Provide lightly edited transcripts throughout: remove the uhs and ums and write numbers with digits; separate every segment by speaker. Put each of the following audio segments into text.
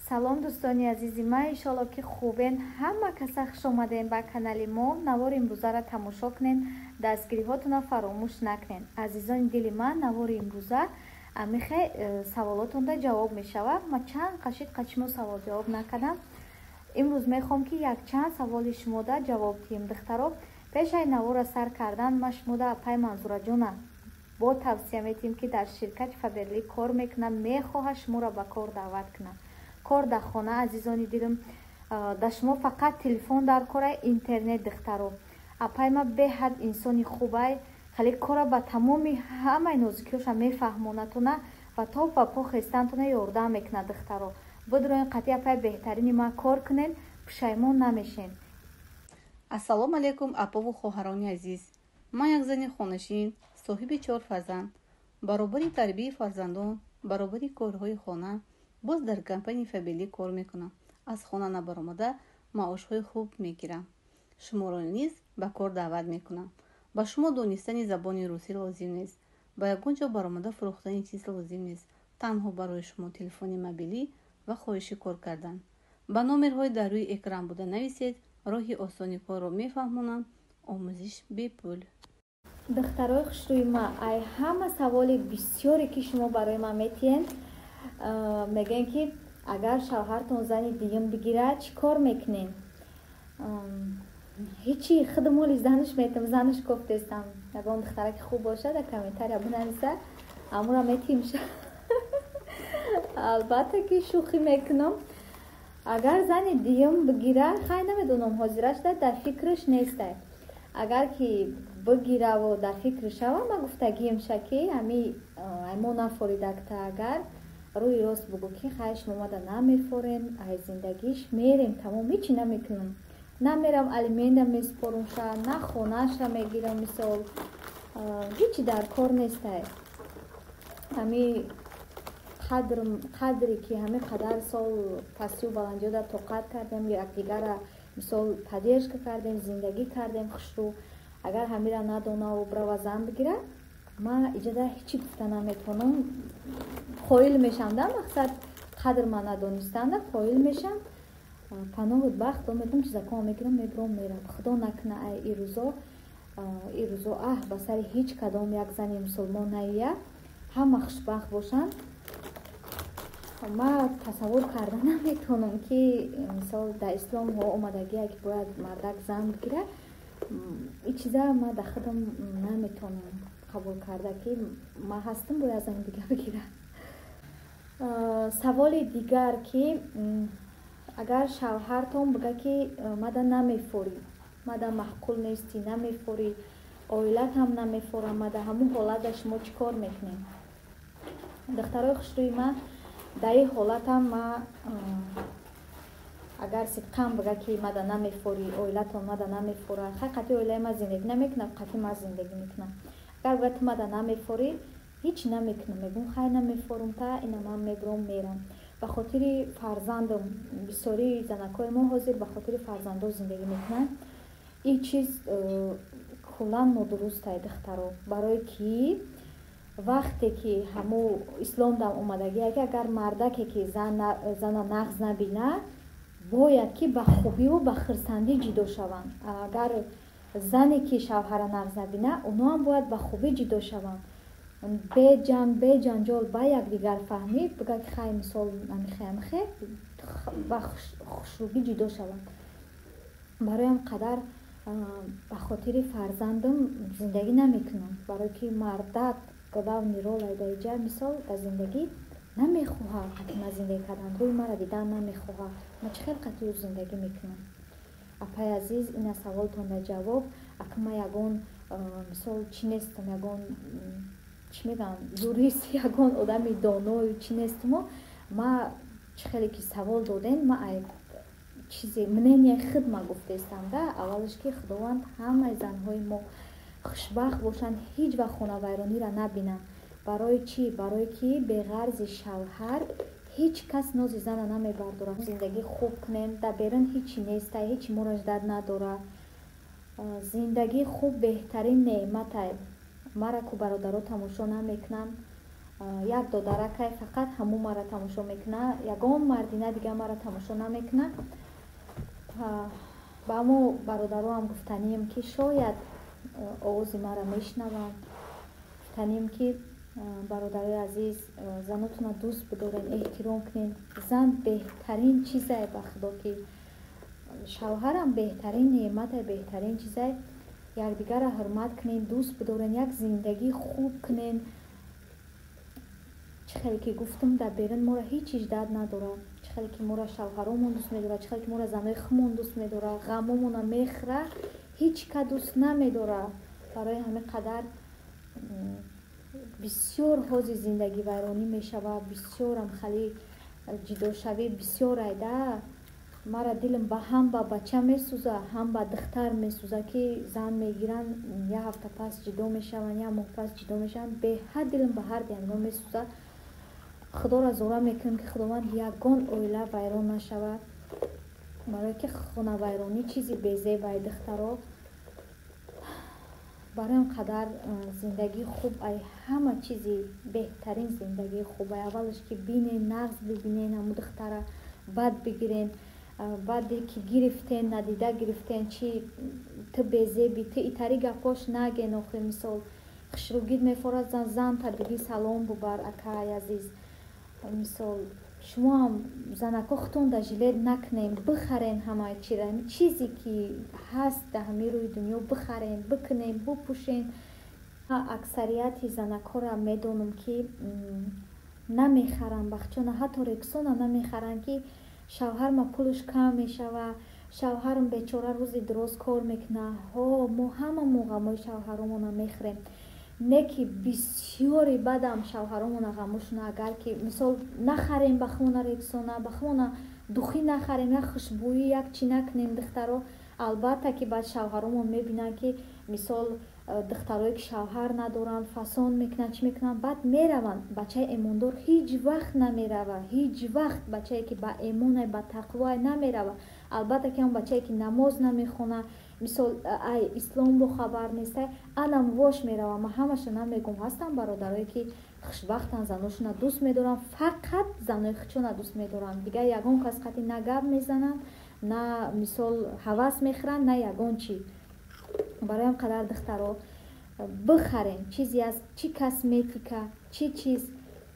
Speaker 1: Салом, дӯстони азизи ман, иншоалло, ки хубен. Ҳама каса хуш омадем ба канали мо. Навори имрӯзаро тамошо кунен, дастгириҳотонро фаромӯш накунен. Азизони дили ман, навори имрӯза амихе саволотонда ҷавоб мешавад. Ма чанд қашид қачимо савол ҷавоб накардам. Имрӯз мехоҳам, ки якчанд саволи шумода ҷавоб диҳем. Духтаро, пешаи навора сар кардан ма шумода апай Манзураҷона бо тавсия метиҳем, ки дар ширкати Фаберлик кор мекунад, мехоҳад шуморо ба кор даъват кунад. Кор дар хона, азизони дилам, дар шумо фақат телефон дар кора, интернет. Духтаро, апай ма беҳад инсони хубай, хеле кора ба тамоми ҳамаи нозукиҳоша мефаҳмонатона ва то ба по хестантона ёрдам мекунад. Духтаро, бидроен, қатъи апай беҳтарини ма кор кунен, пушаймон намешен.
Speaker 2: Ассалому алайкум, апову хоҳарони азиз! Ман як зани хонашин, соҳиби чор фарзанд. Баробари тарбияи фарзандон, баробари корҳои хона боз дар компанияи Фаберлик кор мекунам. Аз хона набаромада, маошҳои хуб мегирам. Шуморо низ ба кор даъват мекунам. Ба шумо донистани забони русӣ лозим нест, ба ягон ҷо баромада фурӯхтани чиз лозим нест. Танҳо барои шумо телефони мобилӣ ва хоҳиши кор кардан. Ба номерҳои дар рӯи экран буда нависед, роҳи осони корро мефаҳмонам. Омӯзиш бепул.
Speaker 1: Духтарои хушрӯи ма, ай ҳама саволи бисёре, ки шумо барои ман метиҳен, мегӯем, ки агар шавҳартон зани дуюм бигирад, чӣ кор мекунем? Ҳичи, худмоли занаш метам, занаш кофтестам. Ягон духтараки хуб бошад, дар комментария бинависа, амура метиҳим. Албатта, ки шӯхӣ мекунам. Агар зани дуюм бигира, хай, намедонам, ҳозирашда дар фикраш нестай. Агар ки бигираву дар фикр шава, ма гуфтагиимша, ки ами мо нафоридакта, агар рӯи рост бугӯ, ки хай, шумо мада намефорен, ай зиндагиш мерем, тамом, ҳичи намекунам, намерам алимента месупорумша, на хонаша мегирам. Мисол, ҳичи дар кор нестай. Ами қадре ки ҳамин қадар сол пастию баландиёда тоқат кардем, якдигара, мисол, поддержка кардем, зиндагӣ кардем хушрӯ, агар ҳамира надонаву брава зан бигира, ма иҷода ҳичи гуфта наметавонам. Қоил мешам да, мақсад, қадр ма надонистанда қоил мешам. Паноҳу бахт метавонам, чизакома мегирам, мебурам, мерам. Худо накуна, ай ирӯзо аҳ ба сари ҳеҷ кадом як зани мусулмон наия, ҳама хушбахт бошанд. Ма тасаввур карда наметавонам, ки, мисол, дар ислом омадагие, ки бояд мардак зан бигирад. Ин чиза ма дар худам наметавонам қабул карда, ки ма ҳастам, бояд зани дига бигирад. Саволи дигар, ки агар шавҳартон бига, ки мада намефорӣ, мада маъқул нестӣ, намефорӣ, оилатам намефорам, мада, ҳамун ҳолатда шумо чӣ кор мекунед? Духтарои хушрӯи ма, дар ин ҳолатам ма, агар сидқан бига, ки мада намефорӣ, оилатон мада намефора, хай, қатъи оилаи ма зиндагӣ намекунам, қатъи ма зиндагӣ мекунам. Агар бига, ту мада намефорӣ, ҳеҷ намекунам, мегӯм, хай, намефорум та, ина ман мебурам, мерам. Ба хотири фарзандам. Бисёри занакҳои мо ҳозир ба хотири фарзандо зиндагӣ мекунанд. Ин чиз куллан нодурустай, духтаро, барое ки вақте ки ҳаму ислом дам омадагие, ки агар мардаке ки зана нағз набина, бояд ки ба хубиву ба хирсандӣ ҷидо шаванд. Агар зане ки шавҳара нағз набина, оноам бояд ба хубӣ ҷидо шаванд, беҷанг, беҷанҷол, ба якдигар фаҳмӣ, бига, ки хай, мисол, амихе, амихе, ба хушрӯгӣ ҷидо шаванд. Барои қадар ба хотири фарзандам зиндагӣ намекунам, барое ки мардак главный роль дар иҷа, мисол, дар зиндагӣ намехоҳад қатъи ман зиндагӣ кардан, рӯи маро дидан намехоҳад, ма чӣ хел қатъи ӯ зиндагӣ мекунам? Апай азиз, ина саволтон дар ҷавоб. Ака, ма ягон, мисол, чӣ нестам, ягон, чӣ мегӯям, юрист, ягон одами доною чӣ нестамо. Ма чӣ хеле ки савол додем, ма чизе мнение худ ма гуфтаистам да. Аввалаш, ки Худованд ҳамаи занҳои мо хушбахт бошанд, ҳеҷ вақт хонавайрониро набинанд. Барои чӣ? Барое ки беғарзи шавҳар ҳеҷ кас нози зана намебардорад. Зиндагӣ хуб кунем, дар берун ҳечи неста, ҳечи моро ждать надорад. Зиндагии хуб беҳтарин неъматай. Мара ку бародаро тамошо намекунанд. Як додаракай, фақат ҳамун мара тамошо мекуна, ягон мардина дига мара тамошо намекуна. Ба ҳамо бародароам гуфтанием, ки шояд овози мара мешнаванд, гуфтанием, ки бародарои азиз, занотона дӯст бидорен, эҳтиром кунен. Зан беҳтарин чизае, ба худо, ки шавҳарам беҳтарин неъмате, беҳтарин чизае. Якдигарро ҳурмат кунен, дӯст бидорен, як зиндагии хуб кунен. Чӣ хеле ки гуфтам, дар берун моро ҳеҷ чиз дард надорад. Чӣ хеле ки моро шавҳаромон дӯст медорад, чӣ хеле ки моро занои худмон дӯст медорад, ғамомона мехӯра, ҳеҷ ка дӯст намедорад. Барои ҳамин қадар бисёр ҳози зиндагивайронӣ мешавад, бисёрам хали ҷудошавӣ бисёр айда. Мара дилам ба ҳам ба бача месӯза, ҳам ба духтар месӯза, ки зан мегиранд, як ҳафта пас ҷудо мешаванд, як моҳ пас ҷудо мешаванд. Беҳад дилам ба ҳар дуянгон месӯза. Худоро зора мекунем, ки Худованд ягон оила вайрон нашавад, барое ки хонавайронӣ чизи безебай, духтаро. Барои он қадар зиндагии хуб ай ҳама чизи беҳтарин, зиндагии хуб ай. Аввалаш ки бинен, нағз бибинен ҳаму духтара, баъд бигирен. Баъде ки гирифтен, надида гирифтен, чи ту безеби, ту итари гапош наген. Охи, мисол, хушрӯгид мефорад зан, зан табиги салом бубар, акай азиз. Мисол, шумоам занако худтон да жилет накунем, бихарен ҳамаи чира, чизе ки ҳаст дар ҳамин рӯи дунё, бихарен, бикунем, бупӯшен. Аксарияти занакҳоро медонам, ки намехаранд бахчона, ҳатто рексона намехаранд, ки шавҳарма пулаш кам мешава, шавҳарам бечора рӯзи дуроз кор мекуна. Ҳо, мо ҳамамо ғамои шавҳаромона мехӯрем, не ки бисёри бадам шавҳаромона ғамошона. Агар ки мисол нахарем ба хона рексона, ба хона духӣ нахарем, як хушбӯӣ, як чӣ накунем, духтаро, албатта ки баъд шавҳаромон мебинанд, ки мисол духтарое ки шавҳар надоранд, фасон мекунанд, чӣ мекунанд, баъд мераванд. Бачаи эмондор ҳеҷ вақт намерава, ҳеҷ вақт бачае ки ба эмонай, ба тақвоай, намерава. Албатта ки он бачае ки намоз намехона, мисол, ай ислом бохабар нестай, анам вош мерава. Ман ҳамаша намегум, ҳастам бародарое ки хушбахтанд, заношона дӯст медоранд, фақат занои худшона дӯст медоранд, дигар ягон кас қати на гап мезананд, на мисол ҳавас мехӯранд, на ягон чӣ. Барои ҳам қадар, духтаро, бихарем чизе аз чӣ косметика, чӣ чиз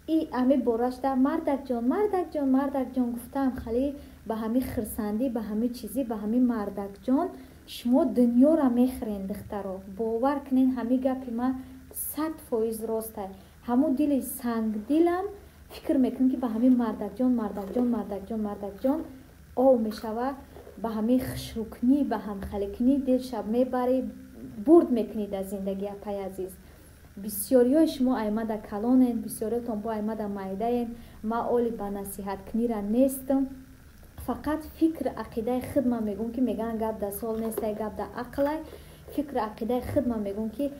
Speaker 1: и ҳами борашда мардакҷон, мардакҷон, мардакҷон гуфтаам, хали ба ҳами хирсандӣ, ба ҳами чизӣ, ба ҳами мардакҷон шумо дунёра мехӯрен. Духтаро, бовар кунен, ҳами гапи ман 100% ростай. Ҳамун дили сангдилам фикр мекунем, ки ба ҳамин мардакҷон, мардакҷон, мардакҷон, мардакҷон ов мешава, ба ҳамин хушрӯкунӣ, ба ҳамхаликунӣ дилшаб мебарӣ, бурд мекунӣ дар зиндагӣ. Апай азиз, бисёриҳои шумо аймада калонен, бисёриҳотон бо аймада майдаен. Ман оли ба насиҳаткунира нестам, фақат фикр ақидаи худ ман мегӯм, ки мегӯянд, гап да сол нестай, гап да ақлай. Фикр ақидаи худ ман мегӯм, ки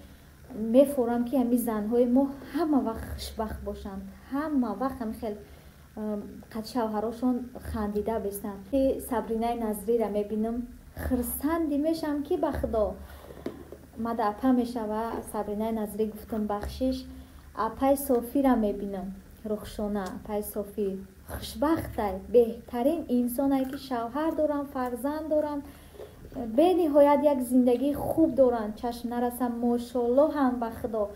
Speaker 1: мефорам, ки ҳамин занҳои мо ҳама вақт хушбахт бошанд, ҳама вақт ҳамин хел қад шавҳарошон хандида бестанд. Сабринаи Назрира мебинам, хирсандӣ мешавам, ки ба худо мада апа мешава. Сабринаи Назрӣ гуфтам, бахшиш. Апаи Софира мебинам, Рухшона, апаи Софӣ хушбахтай, беҳтарин инсонае, ки шавҳар доранд, фарзанд доранд, бениҳоят як зиндагии хуб доранд, чашм нарасам, мошолло ҳам. Ба худо,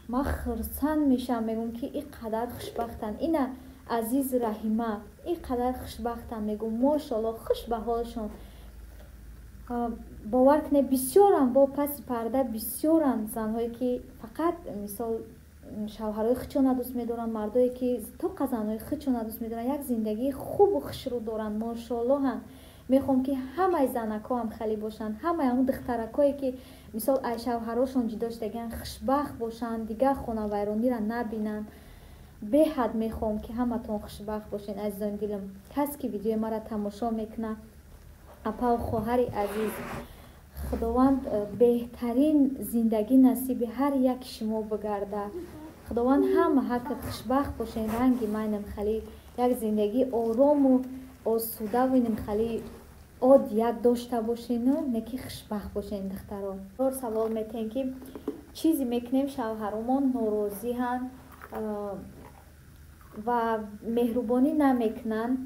Speaker 1: ман хурсанд мешавам, мегӯм, ки ин қадар хушбахтанд. Ина Азиз, Раҳима ин қадар хушбахтанд, мегӯм, мошолло, хуш ба ҳолшон. Бовар кунед, бисёрам бо паси парда бисёранд занҳое, ки фақат мисол шавҳарои худшона дӯст медоранд, мардое ки тоқа занҳои худшона дӯст медоранд, як зиндагии хубу хушрӯ доранд, мошоллоҳанд. Мехоҳам, ки ҳамаи занакҳо ҳам хали бошанд, ҳамаи ҳамун духтаракое, ки мисол ай шавҳарошон ҷудо шудагианд, хушбахт бошанд, дигар хонавайрониро набинанд. Беҳад мехоҳам, ки ҳаматон хушбахт бошед. Азизони дилам, кас ки видеои маро тамошо мекунад, апаву хоҳари азиз, Худованд беҳтарин зиндагӣ насиби ҳар яки шумо бигарда. Худованд ҳама ҳаққи хушбахт бошед, ранги майнам хали як зиндагии орому осудаву инам хали одият дошта бошену не ки хушбахт бошен. Духтаро, бор савол метиҳем, ки чизе мекунем, шавҳаромон норозиҳанд. Ва меҳрубонӣ намекунанд.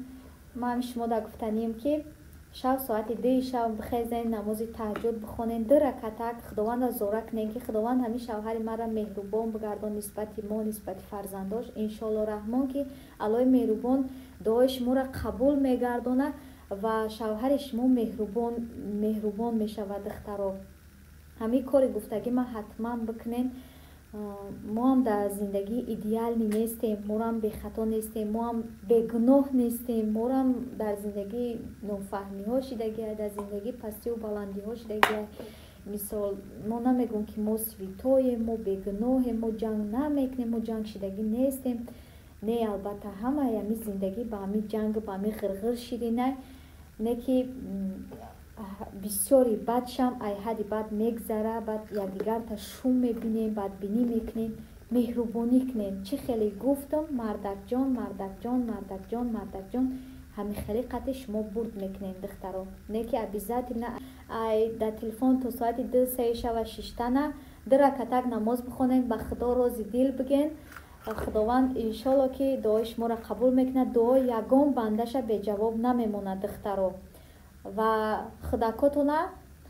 Speaker 1: Ман шумо да гуфтанем, ки шав соати 2-и шав бихезен, намози таҳаҷҷуд бихонен, ду ракатак, Худованда зора кунен, ки Худованд ҳамин шавҳари маро меҳрубон бигардон нисбати мо, нисбати фарзандош. Иншоалло раҳмон, ки Аллоҳи меҳрубон дуои шуморо қабул мегардонад ва шавҳари шумо меҳрубон мешавад. Духтаро, ҳамин кори гуфтагӣ ман ҳатман бикунен. Моам дар зиндагӣ идеальный нестем, морам бехато нестем, моам бегуноҳ нестем, морам дар зиндагӣ нофаҳмиҳо шидагия, дар зиндагӣ пастиву баландиҳо шидагия. Мисол, мо намегӯем, ки мо святой ем, мо бегуноҳем, мо ҷанг намекунем, мо ҷанг шидагӣ нестем. Не, албатта, ҳамаи ҳамин зиндагӣ ба ҳамин ҷангу ба ҳамин ғирғир ширинай, не ки бисёри бадшам ай ҳадди бад мегзара, баъд якдигарта шум мебинем, бадбинӣ мекунем. Меҳрубонӣ кунем. Чӣ хеле гуфтам, мардакҷон, мардакҷон, мардакҷон, мардакҷон, ҳамин хеле қати шумо бурд мекунем, духтаро. Не ки обязательно ай дар телефон то соати 2-3 шава шиштана, ду ракатак намоз бихонем, ба Худо рози дил биген. Худованд, иншолло, ки дуои шуморо қабул мекунад. Дуои ягон бандаша беҷавоб намемонад, духтаро. Ва худакотона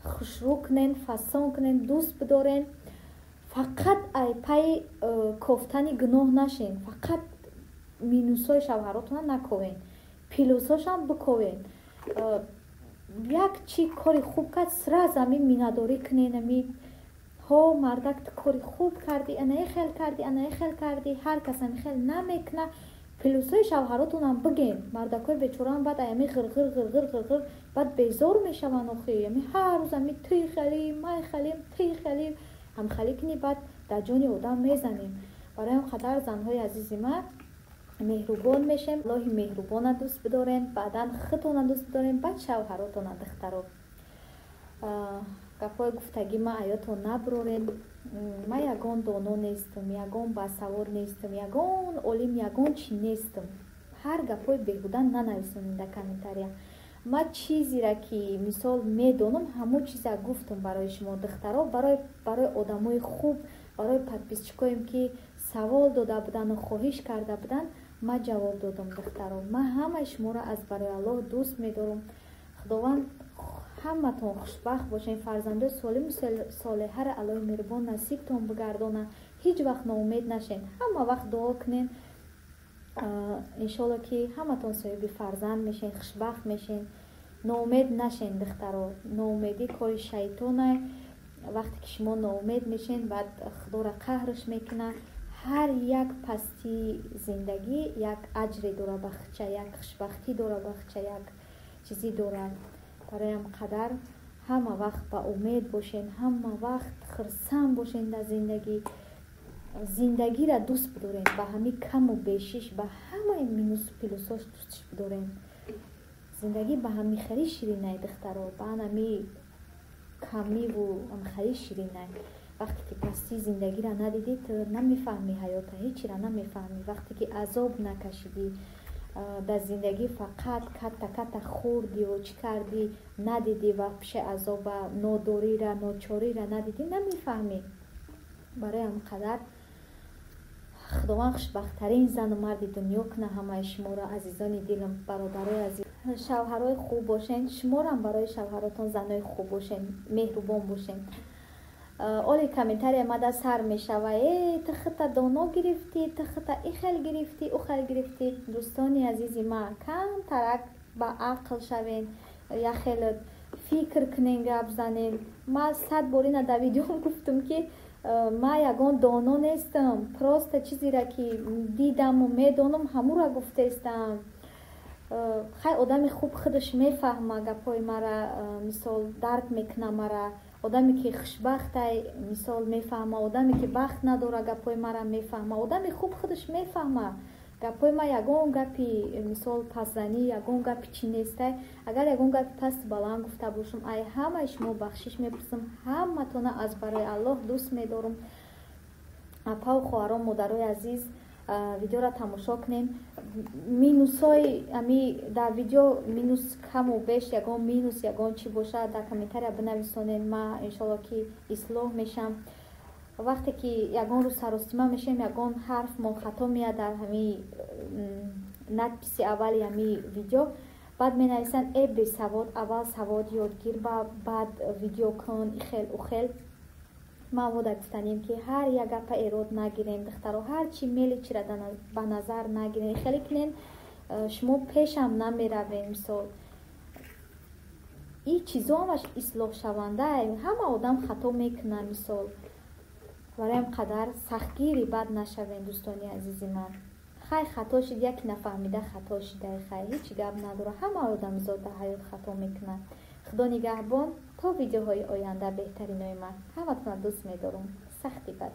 Speaker 1: хушрӯ кунен, фасон кунен, дӯст бидорен. Фақат ай пайи кофтани гуноҳ нашен, фақат минусҳои шавҳаротона наковен, плюсҳошам биковен. Як чи кори хуб кард, сразу ами миннатдорӣ кунен. Ами ҳо, мардак, ту кори хуб кардӣ, анаи хел кардӣ, анаи хел кардӣ. Ҳар кас ами хел намекуна. Плюсҳои шавҳаротонам бигем. Мардакҳои бечораам баъд ами ғирғир, ғирғир, ғирғир, баъд безор мешаванд. Охи, ами ҳар рӯз ами туи хелӣ, май хелим, туи хелӣ, ҳамхелӣ кунӣ, баъд дар ҷони одам мезанем. Барои ҳам қадар, занҳои азизи ман, меҳрубон мешем, Аллоҳи меҳрубона дӯст бидорем, баъдан худтона дӯст бидорем, баъд шавҳаротона. Духтаро, гапҳои гуфтагӣ ма аётон набурорем. Ман ягон доно нестам, ягон басавод нестам, ягон олим, ягон чи нестам. Ҳар гапҳои беҳуда нанависонед дар комментария. Ман чизеро, ки мисол медонам, ҳамон чиза гуфтам барои шумо, духтаро, барои одамои хуб, барои подписчикоем, ки савол дода будану хоҳиш карда буданд, ман ҷавоб додам. Духтаро, ман ҳамаи шуморо аз барои Аллоҳ дӯст медорам. Худованд ҳаматон хушбахт бошед, фарзандои солиму солеҳаро Аллоҳи меҳрубон насибтон бигардонад. Ҳеҷ вақт ноумед нашед, ҳама вақт дуо кунед. Иншолло, ки ҳаматон соҳиби фарзанд мешен, хушбахт мешен. Ноумед нашен, духтаро. Ноумедӣ кори шайтонай. Вақте ки шумо ноумед мешен, баъд Худоро қаҳрш мекунад. Ҳар як пастии зиндагӣ як аҷре дора бахча, як хушбахтӣ дора бахча, як чизӣ дорад. Барои ҳам қадар ҳама вақт ба умед бошен, ҳама вақт хурсанд бошен дар зиндагӣ. Зиндагиро дӯст бидорем, ба ҳамин каму бешиш, ба ҳамаи минусу плюсош дӯстш бидорем. Зиндагӣ ба ҳамин хеле ширинай, духтаро, ба ҳами камиву хеле ширинай. Вақте ки пастии зиндагиро надидӣ, ту намефаҳмӣ ҳаёта, ҳечира намефаҳмӣ. Вақте ки азоб накашидӣ дар зиндагӣ, фақат катта катта хӯрдиву чӣ кардӣ, надидӣ ва пеши азоба, нодорира, ночорира надидӣ, намефаҳмӣ. Барои ҳам қадар Худованд хушбахттарин зану марди дунё куна ҳамаи шуморо, азизони дилам, бародарои азиз. Шавҳарои хуб бошен, шуморам барои шавҳаротон занои хуб бошен, меҳрубон бошен. Оли комментария мада сар мешава: «Э, ту хита доно гирифтӣ, ту хита и хел гирифтӣ, ӯ хел гирифтӣ». Дӯстони азизи ман, камтарак ба ақл шавен, як хел фикр кунен, гап занен. Ман сад бор ина дар видеом гуфтам, ки ман ягон доно нестам, просто чизеро, ки дидаму медонам, ҳамура гуфтаистам. Хай, одами хуб худаш мефаҳма гапҳои мара, мисол, дарк мекуна мара. Одаме ки хушбахтай, мисол, мефаҳма. Одаме ки бахт надора, гапҳои мара мефаҳма. Одами хуб худаш мефаҳма гапҳои ма. Ягон гапи, мисол, пасзанӣ, ягон гапи чӣ нестай. Агар ягон гапи пасту баланд гуфта бошам, ай ҳамаи шумо бахшиш мепурсам. Ҳаматона аз барои Аллоҳ дӯст медорам. Апаву хоҳарон, модарои азиз, видеоро тамошо кунем. Минусҳои ами дар видео, минус каму беш, ягон минус, ягон чӣ бошад, дар комментария бинависонед. Ма, иншолло, ки ислоҳ мешам. Вақте ки ягон рӯз саростима мешавем, ягон ҳарф мо хато меяд дар ҳамин надписи аввали ҳамин видео, баъд менависанд: «Э, бесавод, аввал савод ёдгир, баъд видео кун», ихел ухел. Ман вода гуфтанем, ки ҳар як гапа эрод нагирем, духтаро, ҳар чи мели чира ба назар нагирем. Хеле кунен, шумо пешам намеравем. Мисол, ин чизо ҳамаш ислоҳшаванда, ҳама одам хато мекунад. Мисол, бароям қадар сахтгири бад нашавем, дӯстони азизи ман. Хай, хато шид, яке нафаҳмида хато шидай, хай, ҳеҷ гап надора, ҳама одамзод дар ҳаёт хато мекунад. Худо нигаҳбон, то видеоҳои оянда. Беҳтаринои ман, ҳаматона дӯст медорам, сахти бад.